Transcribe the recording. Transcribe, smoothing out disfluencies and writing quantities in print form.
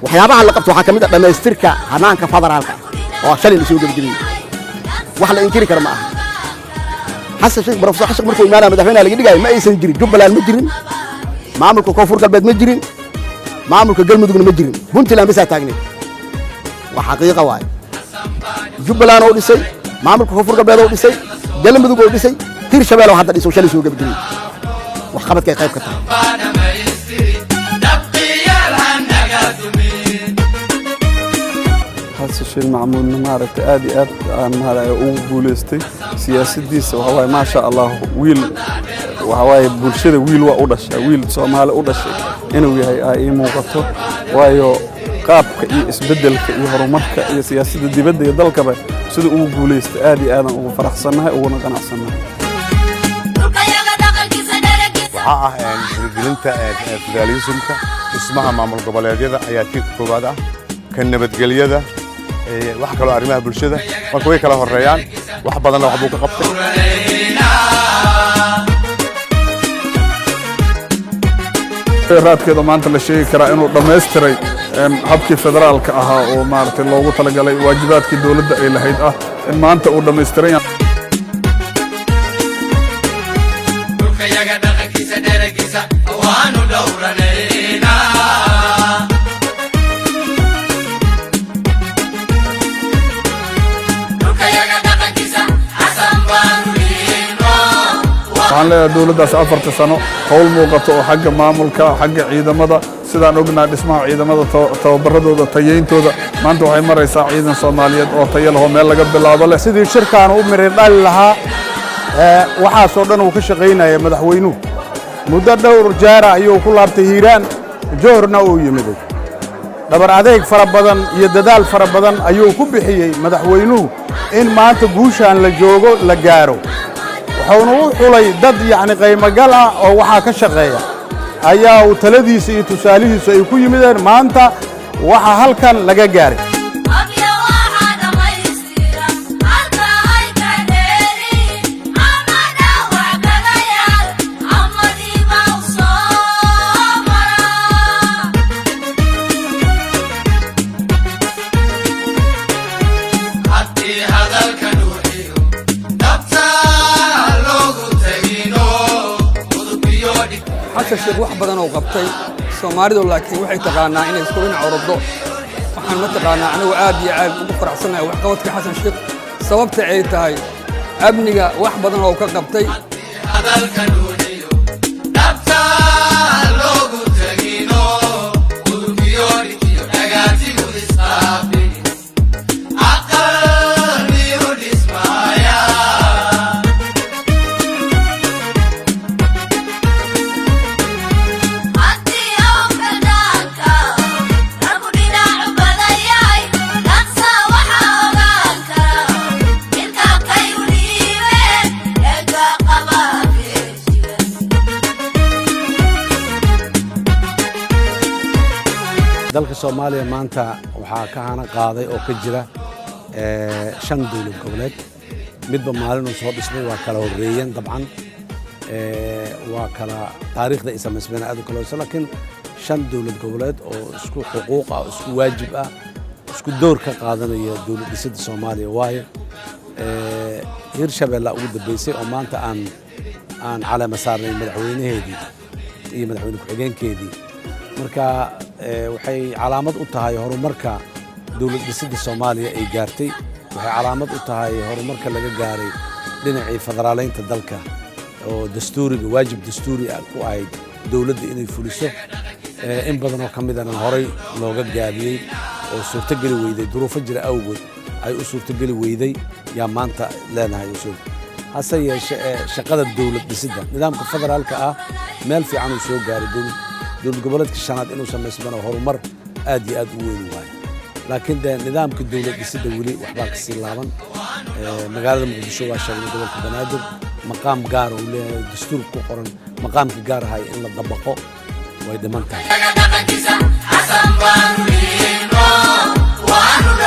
Waxyaabaha la qabto waxaa ka mid ah dhammaystirka hanaanka federaalka ah oo shalay la soo gebagabiyey. Wax la inkiri kara ma aha. Xasan Sheekh, Professor Xasan, markuu imaanaya madaxweynaha laga dhigaayo, ma aysan jirin Jubbaland, ma jirin maamulka Koonfur Galbeed, ma jirin maamulka Galmudugna, ma jirin Puntland bisaa taagneed. Waa xaqiiqa waaye. Jubbaland oo dhisay, maamulka Koonfur Galbeed oo dhisay, Galmudug oo dhisay, Hirshabelle oo hadda dhisay oo shalay soo gebagabiyey, wax qabadkay qayb ka tahay. Dhabqiyaal hanaga dumin. Xasan Sheekh Maxamuudna, maaragtay, aad iyo aad aan maaragtay ugu guuleystay siyaasaddiisa. Waxa waaye, maasha Allah, wiil waxa waaye bulshada wiil waa u dhashay, wiil Soomaali u dhashay inuu yahay aa ii muuqato, waayo qaabka iyo isbeddelka iyo horumarka iyo siyaasadda dibadda iyo dalkaba sida ugu guuleystay aad iyo aadan ugu faraxsannahay uguna qanacsannahay. Waxaa ah hirgelinta federaalismka, dhismaha maamul goboleedyada ayaa tiirka koowaad ah, kan nabadgelyada, wax kaloo arrimaha bulshada. Marka way kala horeeyaan, wax badanna wax buu ka qabtay. Raadkeeda maanta la sheegi karaa inuu dhammaystiray habkii federaalka ahaa oo maaragtay loogu talagalay waajibaadkii dowladda ay lahayd ah in maanta uu dhammaystiran yahay. Dhulkayaga, dhaqankiisa, dheragiisa waanu dhowranaynaa. Dhulkayaga, dhaqankiisa, Xasan baanu dhiino. Waxaan leeyahay dowladdaas 4-ta sano howl muuqato oo xagga maamulka, xagga ciidamada, sidaan ognahay dhismaha ciidamada, tababaradooda, tayeyntooda, maanta waxay maraysaa ciidan Soomaaliyeed oo tayo leh oo meel laga bilaabo leh. Sidii shirkaan u miri dhali lahaa, waxaasoo dhan uu ka shaqaynaya madaxweynuhu muddo dhowr jeera ayuu ku laabtay Hiiraan, Joorna uu yimiday. Dhabar adeeg fara badan iyo dadaal fara badan ayuu ku bixiyey madaxweynuhu in maanta guushaan la joogo la gaaro. Wuxuuna u xulay dad yacni qaymogal ah oo waxaa ka shaqeeya ayaa uu taladiisa iyo tusaalihiisu ay ku yimideen maanta waxa halkan laga gaaray. Abya waxaa dhammaystira halka ay ka dheeriin ama dhaawac kaga yaal ama dhiba u soo mara. Haddii hadalka nuuxiyo dhabta loogu tagino udubkiyo dhig. Xasan Sheekh wax badan oo qabtay Soomaalidu, laakiin waxay taqaanaa inay isku dhinac ordo. Waxaan ma taqaanaa, anigu aad iyo aad ugu faraxsanahay waxqabadka Xasan Sheekh, sababta ay tahay amniga wax badan oo ka qabtay. Hadalka nuuxiyo dhabta loogu tagino udubkiyo dhigtiyo dhagaatigu isqaafin aqal miyu dhismaaya. Haddii awka dhaanka raggu dhinacu badan yahay, dhaqsa waxaa ogaan kara ilkaakay u dhiibeen eega qaba feejigan. Dalka Soomaaliya maanta waxaa ka hana qaaday oo ka jira shan dowlad goboleed. Midba maalinuu soo dhismay, waa kala horreeyeen dabcan, waa kala taariikhda ay samaysmeen aad u kala horeyso, laakiin shan dowlad goboleed oo isku xuquuq ah, isku waajib ah, isku door ka qaadanaya dowlad dhisidda Soomaaliya waaye. Hirshabeella ugu dambeysay oo maanta aan caleema saarnay madaxweynaheedii iyo madaxweyne ku-xigeenkeedii. Marka waxay calaamad u tahay horumarka dowlad dhisidda Soomaaliya ay gaartay. Waxay calaamad u tahay horumarka laga gaaray dhinacii federaaleynta dalka oo dastuuriga waajib dastuuri ah ku ahayd dowladda inay fuliso. In badan oo ka midana horay looga gaabiyey oo suurtogeli weyday, duruufo jira awgood ay u suurtogeli weyday, yaa maanta leenahay usul. Hase yeeshe ee shaqada dowlad dhisidda nidaamka federaalka ah meel fiican uu soo gaaray. Dowlad goboleedka shanaad inuu samaysmana horumar aad iyo aad u weyn waayo, laakiin dee nidaamka dowlad dhisidda weli waxbaa kasii laaban. Magaalada Muqdisho waa sheegnay, gobolka Banaadir maqaam gaara uu leeyahay, dastuur ku qoran, maqaamka gaar ahay in la dabaqo way dhiman tahay. Dhaqankiisa Xasan baanu dhiino waanu.